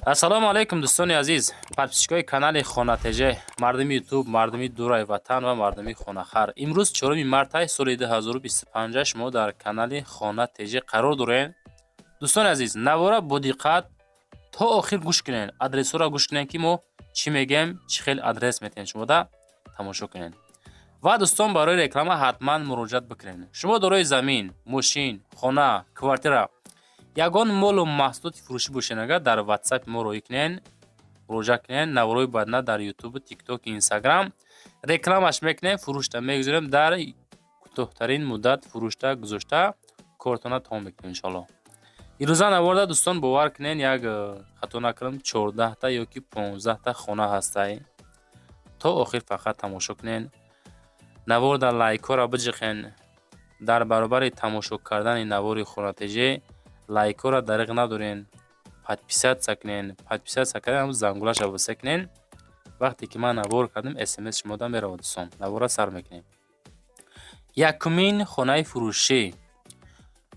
Ассалому алайкум, дӯстони азиз, подписчикои канали Хона ТЖ, мардуми Ютуб, мардуми дурай ватан ва мардуми хонахар. Имрӯз 4 мартай соли 2025 шумо дар канали Хона ТЖ қарор дорем. Дӯстони азиз, навора бо диққат то охир гӯш кунед, адресҳоро гӯш кунед, ки мо чӣ мегӯем, чӣ хел адрес метиҳем, шумода тамошо кунед. Ва дӯстон, барои реклама ҳатман муроҷиат бикунед. Шумо дорои замин, мошин, хона, квартира, ягон молу маҳсулоти фурӯшӣ бошед, агар дар WhatsApp мо роҳӣ кунед, муроҷиат кунед, наворои баъдна дар Ютубу, Тикток, Инстаграм рекламаш мекунем, фурӯшта мегузорем, дар кӯтоҳтарин муддат фурӯшта гузошта, кортона тамом мекунем, иншоалло. Ирӯза наворда, дӯстон, бовар кунед, як хато накунам, 14-та ё ки 15-та хона ҳастай. То охир фақат тамошо кунед. Наворда лайкҳоро биҷиқен. Дар баробари тамошо кардани навори Хона ТЖ лайкҳоро дариқ надорен, подписаться кунен. Подписаться кардан, ҳамун зангулаша боса кунен. Вақте ки ман навор кардам, СМС шумода меравад. Дӯстон, навора сар мекунем. Якумин хонаи фурӯшӣ.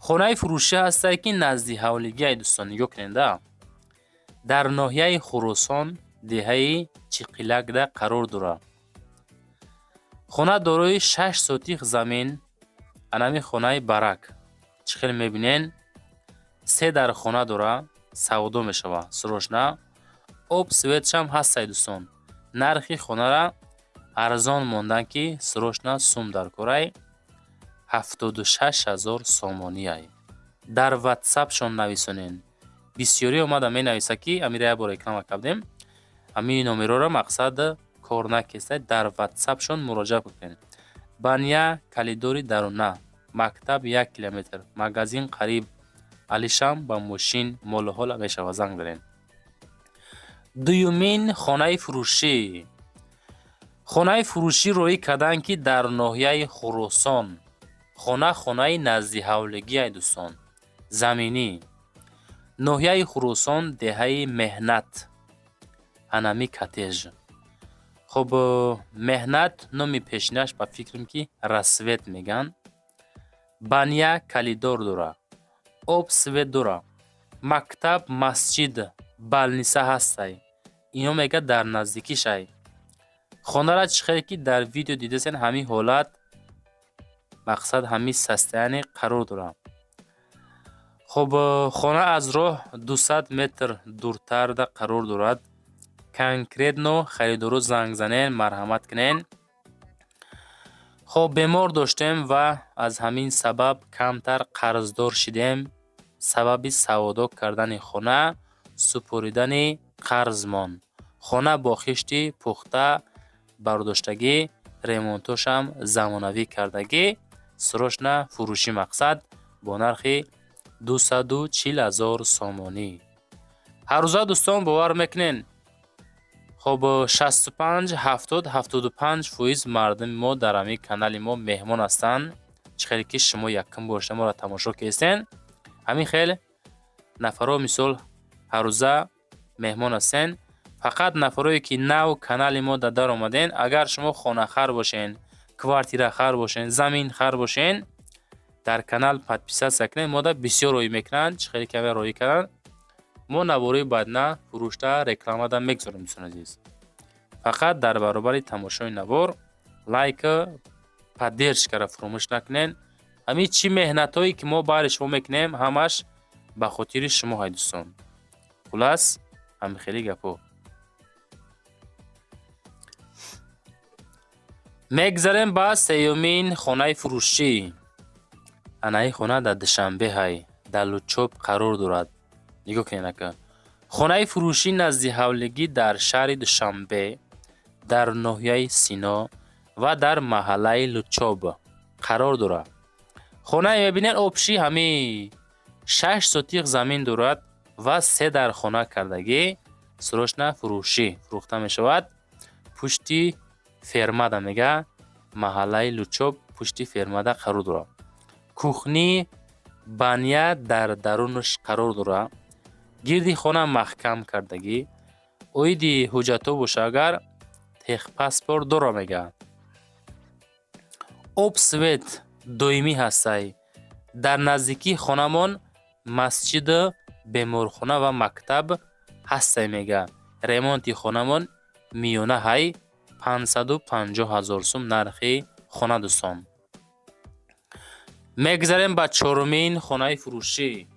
Хонаи фурӯшӣ ҳастае, ки назди ҳавлигиай, дӯстон, нигоҳ кунед, да. Дар ноҳияи Хуросон, деҳаи Чиқилакда қарор дорад. Хона дорои 6 сотих замин, анами хонаи барак. Чӣ хел мебинен, се дар хона дора, савдо мешавад срочно. Об, светшам ҳастай, дӯстон. Нархи хонара арзон мондан, ки срочно сум дар корай, 76 000 сомониай. Дар ватсапшон нависонен. Бисёрӣ омада менависа, ки амира як бор реклама кардем. Ҳамин номерҳоро, мақсад, кор накестай, дар ватсапшон муроҷиат бикунед. Баня, калидори даруна, мактаб 1 километр, магазин қариб, алишам ба мошин молуҳола мешавад, занг занед. Дуюмин хонаи фурӯшӣ. Хонаи фурӯшӣ роҳӣ карданд, ки дар ноҳияи Хуросон. Хона хонаи наздиҳавлигиай, дӯстон. Заминӣ. Ноҳияи Хуросон, деҳаи Меҳнат. Анами коттедж. Хуб, Меҳнат номи пешинаш, ба фикрам, ки Рассвет мегӯянд. Баня, калидор дорад. Об, свет дорад. Мактаб, масҷид, больница ҳастай. Ино мегӯяд, дар наздикишай. Хонара чӣ хеле ки дар видео дидасен, ҳамин ҳолат, мақсад, ҳамин состояние қарор дорад. Хуб, хона аз роҳ 200 метр дуртарда қарор дорад. Конкретно харидоро занг занен, марҳамат кунен. Хоб, бемор доштем ва аз ҳамин сабаб камтар қарздор шидем. Сабаби савдо кардани хона супоридани қарзмон. Хона бо хишти пухта бардоштагӣ, ремонтошам замонавӣ кардагӣ, срочно фурӯшӣ, мақсад, бо нархи 240 000 сомонӣ. Ҳаррӯза, дӯстон, бовар мекунен, хоб, 65, 70, 75% мардуми мо дар ҳамин канали мо меҳмон ҳастанд. Чӣ хеле ки шумо якум бор моро тамошо кардистен, ҳамин хел нафарҳо, мисол, ҳаррӯза меҳмон ҳастен. Фақат нафарое ки нав канали мо дар омаден, агар шумо хонахар бошен, квартирахар бошен, заминхар бошен, дар канал подписаться кунед. Мода бисёр роҳӣ мекунанд, чӣ хеле ки роҳӣ карданд. Мо навораи баъдна фурӯшта рекламада мегузорем, дӯстони азиз. Фақат дар баробари тамошои навор лайка, поддержкаро фуромӯш накунед. Ҳамин чӣ меҳнатҳое ки мо баҳри шумо мекунем, ҳамаш ба хотири шумо ҳай, дӯстон. Хулас, ҳамин хели гапҳо. Мегзарем ба сеюмин хонаи фурӯшӣ. Анаи хона дар Душанбе ҳай, дар Лучоб қарор дорад. Нигоҳ кунед, ака. Хонаи фурӯшӣ назди ҳавлигӣ дар шаҳри Душанбе, дар ноҳияи Сино ва дар маҳаллаи Лучоб қарор дорад. Хонае мебинед, общий ҳамин 6 сотих замин дорад ва се дар хона кардагӣ, срочно фурӯшӣ, фурӯхта мешавад. Пушти фермада мега, маҳаллаи Лучоб, пушти фермада қарор дорад. Кухни, баня дар дарунаш қарор дорад. Гирди хона маҳкам кардагӣ. Оиди ҳуҷҷатҳо боша агар, техпаспорт дора, мега. Об, свет доимӣ ҳастай. Дар наздикии хонамон масҷиду беморхона ва мактаб. ҳастай мега. Ремонти хонамон миёна ҳай, 550 ҳазор сум нархи хона, дӯстон. Мегзарем ба чорумин хонаи фурӯшӣ.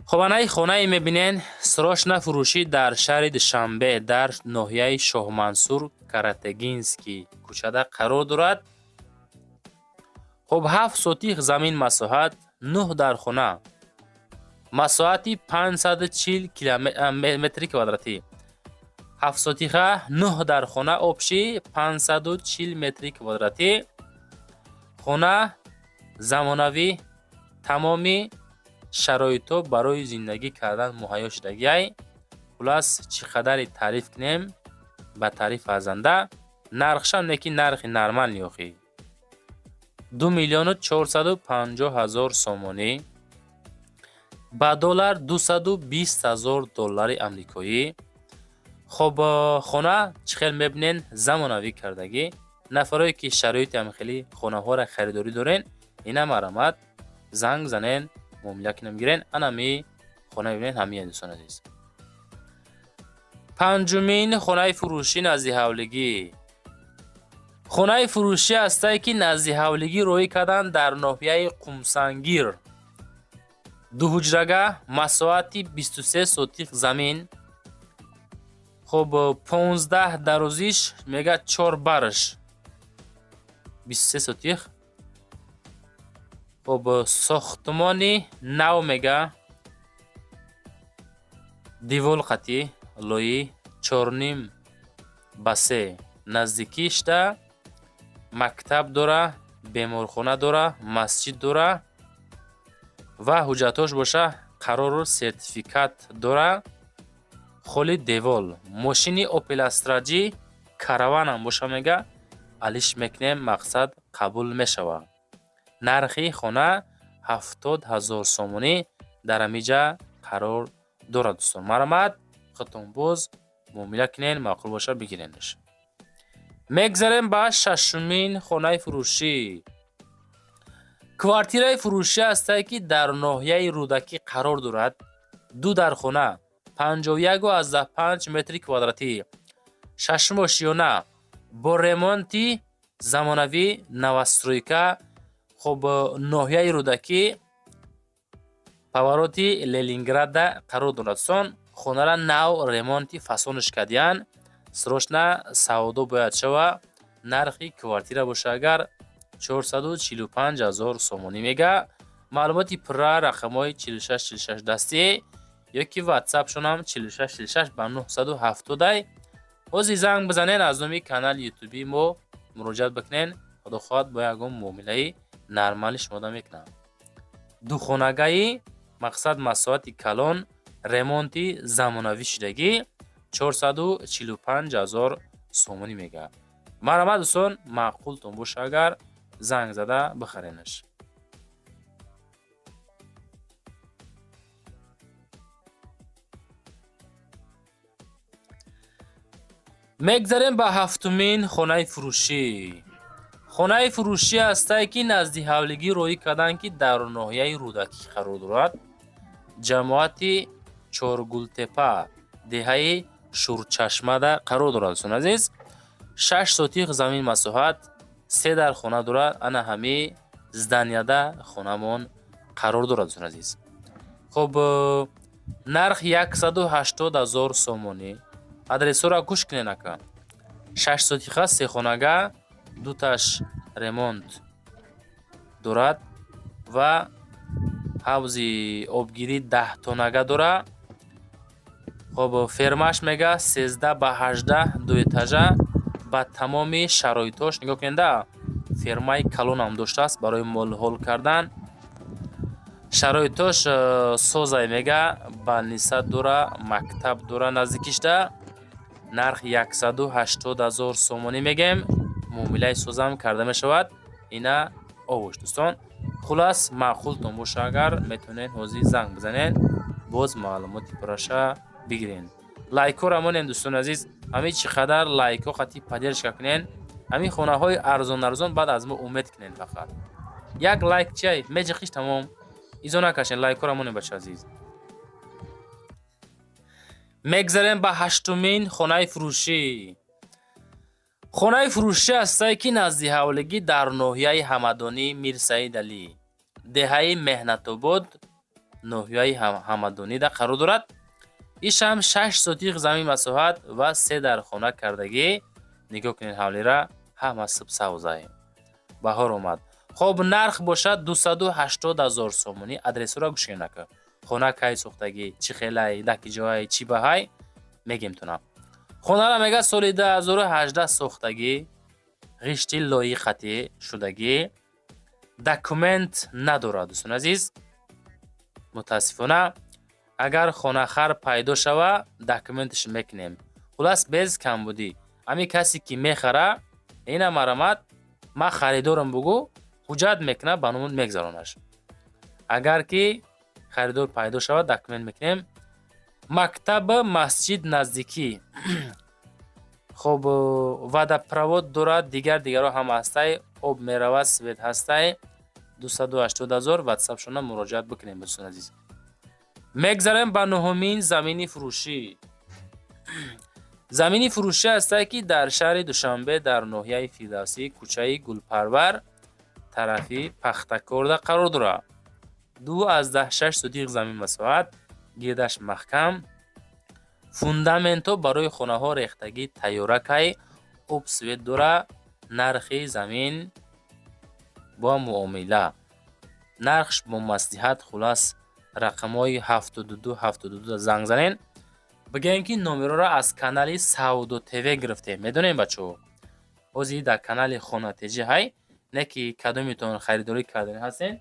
Хоб, анаи хонае мебинен, срочно фурӯшӣ дар шаҳри Душанбе, дар ноҳияи Шоҳмансур, Каратегинский кӯчада қарор дорад. Хоб, 7 сотих замин масоҳат, 9 дар хона, масоҳати 540 метри квадратӣ. 7 сотиха, 9 дар хона, общий 540 метри квадратӣ. Хона замонавӣ, тамоми шароитҳо барои зиндагӣ кардан муҳайё шудагиай. Хулас, чӣ қадаре таъриф кунем, ба таъриф арзанда. Нархшам не ки нархи нормальный охи, 2 450 000 сомонӣ, ба доллар 220 000 доллари амрикоӣ. Хоб, хона чӣ хел мебинен, замонавӣ кардагӣ. Нафарое ки шароити ҳамихели хонаҳоро харидорӣ дорен, ина марҳамат, занг занен, муомила кунем, гирен. Анами хона мебинен, ҳамия, дӯстон азиз. Панҷумин хонаи фурӯшӣ назди ҳавлигӣ. Хонаи фурӯшӣ ҳастае, ки назди ҳавлигӣ роҳӣ карданд дар ноҳияи Қумсангир. Дуҳуҷрага, масоҳати 23 сотих замин. Хоб, 15 дарозиш мега, чор барш, 23 сотих. Хоб, сохтмони нав мега, девол қатӣ лоӣ, чорним ба се. Наздикишда мактаб дора, беморхона дора, масҷид дора ва ҳуҷҷатҳош боша, қарору сертификат дора. Холи девол, мошини Опел Астра Ҷи, Караванам боша мега, алиш мекунем, мақсад қабул мешавад. Нархи хона 70 000 сомонӣ дар ҳамиҷа қарор дорад, дӯстон. Марҳамат, худтон боз муомила кунен, маъқул боша, бигиренаш. Мегзарем ба шашумин хонаи фурӯшӣ. Квартираи фурӯшӣ ҳастае, ки дар ноҳияи Рӯдакӣ қарор дорад. Ду дар хона, 51,5 метри квадратӣ, шашум ошиёна, бо ремонти замонавӣ, новостройка. Хоб, ноҳияи Рӯдакӣ, повороти Ленинграда қарор дорад. Сон хонара нав ремонти фасонаш кардиян, срочно савдо бояд шава. Нархи квартира боша агар, 445 ҳазор сомонӣ мега. Маълумоти пурра рақамҳои 46 46 дастӣ ё ки ватсапшонам 46 46 ба 970. Ҳозир занг бизанен, аз номи канали ютубии мо муроҷиат бикунен. Худо хоҳад, бо ягон муомилаи нормалӣ шумода мекунам. Духонагаи, мақсад, масоҳати калон, ремонти замонавӣ шудагӣ, 445 ҳазор сомонӣ мега. Марҳамат, дӯстон, маъқултон боша агар, занг зада бихаренаш. Мегзарем ба ҳафтумин хонаи фурӯшӣ. Хонаи фурӯшӣ ҳастае, ки назди ҳавлигӣ роҳӣ карданд, ки дар ноҳияи Рӯдакӣ қарор дорад, ҷамоати Чоргултепа, деҳаи Шурчашмада қарор дорад, дӯстон азиз. 6 сотих замин масоҳат, се дар хона дорад. Ана ҳами зданияда хонамон қарор дорад, дӯстон азиз. Хоб, нарх 180 000 сомонӣ. Адресҳоро гӯш кунед, ака. 6 сотиха, сехонага, дуташ ремонт дорад ва ҳавзи обгирӣ 10 тоннага дора. Хоб, фермаш мега 13 ба 18, дуэтажа, ба тамоми шароитҳош. Нигоҳ кунед, фермаи калонам доштааст барои молҳол кардан. Шароитош созай мега, больница дора, мактаб дора наздикишда. Нарх 180 000 сомонӣ мегем, муомилаи созам карда мешавад. Ина овош, дӯстон. Хулас, маъқултон боша агар, метавонед ҳозир занг бизанед, боз маълумоти пурраша бигирен. Лайкҳоро монем, дӯстони азиз. Ҳамин чӣ қадар лайкҳо қатӣ поддержка кунен, ҳамин хонаҳои арзон арзон баъд аз мо умед кунен. Фақат як лайк чиай, меҷиқиш, тамом, изо накашен. Лайкҳоро монем, бача азиз. Мегзарем ба ҳаштумин хонаи фурӯшӣ. Хонаи фурӯшӣ ҳастае, ки назди ҳавлигӣ дар ноҳияи Ҳамадонӣ Мирсаид Алӣ, деҳаи Меҳнатобод, ноҳияи Ҳамадонида қарор дорад. Ишам 6 сотих замин масоҳат ва се дар хона кардагӣ. Нигоҳ кунед ҳавлира, ҳама сабзае, баҳор омад. Хоб, нарх бошад 280 000 сомонӣ. Адресҳоро гӯш кунед, ака. Хона кай сохтагӣ, чӣ хелай, дар ки ҷоай, чӣ баҳай, мегем тунам. Хонара мега соли 2018 сохтагӣ, ғишти лоиқатӣ шудагӣ, документ надорад, дӯстони азиз, мутаассифона. Агар хонахар пайдо шава, документаш мекунем. Хулас, без камбудӣ. Ҳамин касе ки мехара, ина марамат, ман харидорам бугӯ, ҳуҷҷат мекунад, ба номуд мегзаронаш. Агар ки харидор пайдо шавад, документ мекунем. Мактаб, масҷид наздикӣ. Хоб, водопровод дорад, дигар дигарро ҳам ҳастай, об меравад, свет ҳастай. 280 000. Ватсапшона муроҷиат бикунем, дӯстони азиз. Мегзарем ба нуҳумин замини фурӯшӣ. Замини фурӯшӣ ҳастае, ки дар шаҳри Душанбе, дар ноҳияи Фирдавсӣ, кӯчаи Гулпарвар, тарафи Пахтакорда қарор дорад. 2,6 сотих замин масоҳат, гирдаш маҳкам, фундаментҳо барои хонаҳо рехтагӣ тайёракай, об, свет дора. Нархи замин бо муомила, нархш бо маслиҳат. Хулас, рақамҳои 72 72 занг занен, бигӯем, ки номерҳоро аз канали Савдо ТВ гирифтем. Медонем, бачаҳо, ҳозир дар канали Хона ТЖ ҳай, не ки кадомитон харидорӣ кардани ҳастен,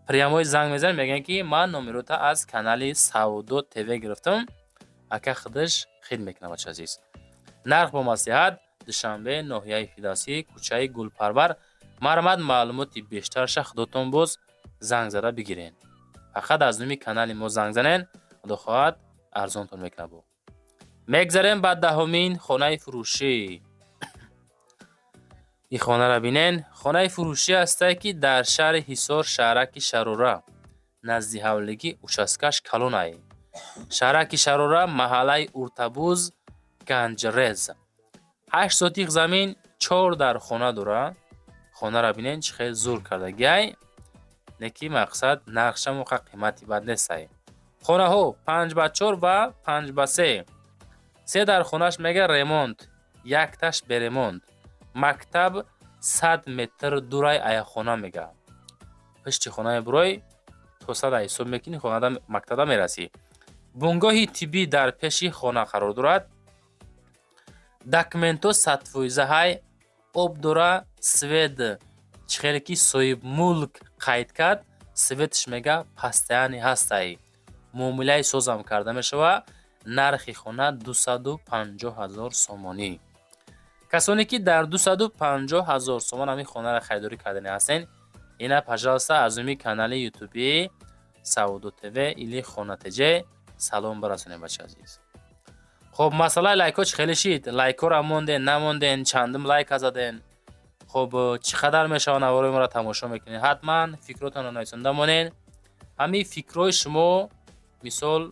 прямой занг мезанем, мегӯем, ки ман номерота аз канали Савдо ТВ гирифтам. Ака худаш хид мекунад, бача азиз. Нарх бо маслиҳат. Душанбе, ноҳияи Фирдавсӣ, кӯчаи Гулпарвар. Марҳамат, маълумоти бештарша худотон боз занг зада бигирен. Фақат аз номи канали мо занг занен, худо хоҳад, арзонтон мекунад. Бо мегзарем ба даҳумин хонаи фурӯшӣ. Ин хонаро бинен. Хонаи фурӯшӣ ҳастае, ки дар шаҳри Ҳисор, шаҳраки Шарора, назди ҳавлигӣ, участкаш калонай. Шаҳраки Шарора, маҳаллаи Уртабуз, Ганҷрез. 8 сотих замин, чор дар хона дора. Хонаро бинен, чӣ хел зур кардагиай. Не ки мақсад, нархшам оқа қимати бад нестай. Хонаҳо 5 ба 4 ва 5 ба 3. Се дар хонаш мега ремонт, якташ беремонт. Мактаб 100 метр дурай аяхона мега. Пишти хонаи бурой то сада ҳисоб мекунӣ, хонада мактабда мерасӣ. Бунгоҳи тиббӣ дар пеши хона қарор дорад. Документҳо 100%-ҳай, об дора, свет. Чӣ хеле ки соҳибмулк қайд кард, светш мега постоянный ҳастай. Муомилаи созам карда мешавад. Нархи хона 250 000 сомонӣ. Касоне ки дар 250 000 сомон ҳамин хонаро харидорӣ кардани ҳастен, ина, пожалуйста, аз номи канали ютуби Савдо ТВ или Хона ТЖ салом барасонем, бача азиз. Хоб, масъалаи лайкҳо чӣ хеле шид? Лайкҳоро монден, намонден? Чандум лайка заден? Хоб, чӣ қадар мешавад наворои моро тамошо мекунед? Ҳатман фикротонро нависонда монед. Ҳамин фикрҳои шумо, мисол,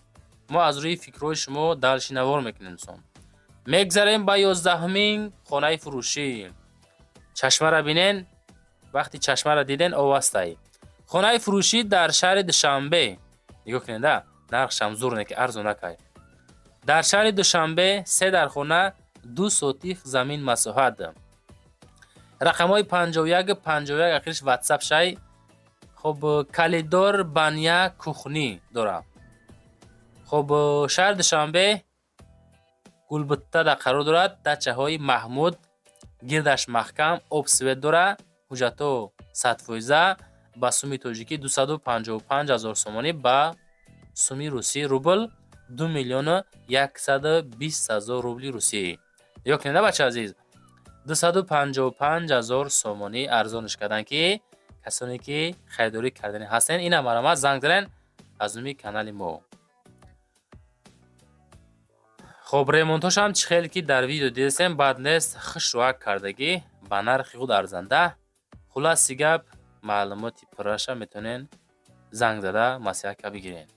мо аз рӯи фикрҳои шумо дальше навор мекунем, дӯстон. Мегзарем ба 11-умин хонаи фурӯшӣ. Чашмаро бинен. Вақти чашмаро диден, овастай. Хонаи фурӯшӣ дар шаҳри Душанбе. Нигоҳ кунед, нархшам зур не ки арзонакай. Дар шаҳри Душанбе, се дар хона, 2 сотих замин масоҳат. Рақамҳои 51 51 ахириш ватсап шай. Хоб, коридор, баня, кухня дора. Хоб, шаҳри Душанбе, Гулбуттада қарор дорад, дачаҳои Маҳмуд. Гирдаш маҳкам, об, свет дора, ҳуҷҷатҳо 100%. Ба суми тоҷикӣ 255 000 сомонӣ, ба суми русӣ рубл 2 120 000 рубли русӣ. Ё кунед, бача азиз, 255 000 сомонӣ арзонш карданд, ки касоне ки харидорӣ кардани ҳастен, ина марҳамат, занг занен аз номи канали мо. Хоб, ремонтҳошам чӣ хеле ки дар видео дидастем, бад нест, хушрӯак кардагӣ, ба нархи худ арзанда. Хулоси гап, маълумоти пурраша метавонен занг зада маслиҳатка бигирен.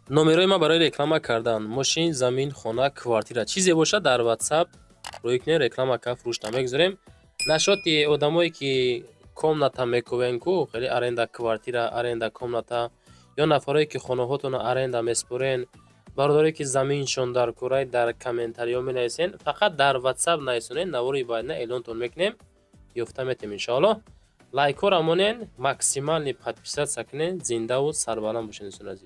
Номерои ман барои реклама кардан: мошин, замин, хона, квартира, чизе бошад, дар WhatsApp рӯй кунед, реклама кард, фурӯшта мегузорем. Нашоти одамое ки комната мекӯвен ку, хеле аренда квартира, аренда комната, ё нафарое ки хонаҳотонро аренда меспорен, бародарое ки заминшон дар курай, дар комментариҳо менависен. Фақат дар WhatsApp нависонед, навори баъдина эълонтон мекунем, ёфта метем, иншоаллоҳ. Лайкҳоро монен, максимальный подписаться кунед. Зиндаву сарбаланд бошед, дӯстони азиз.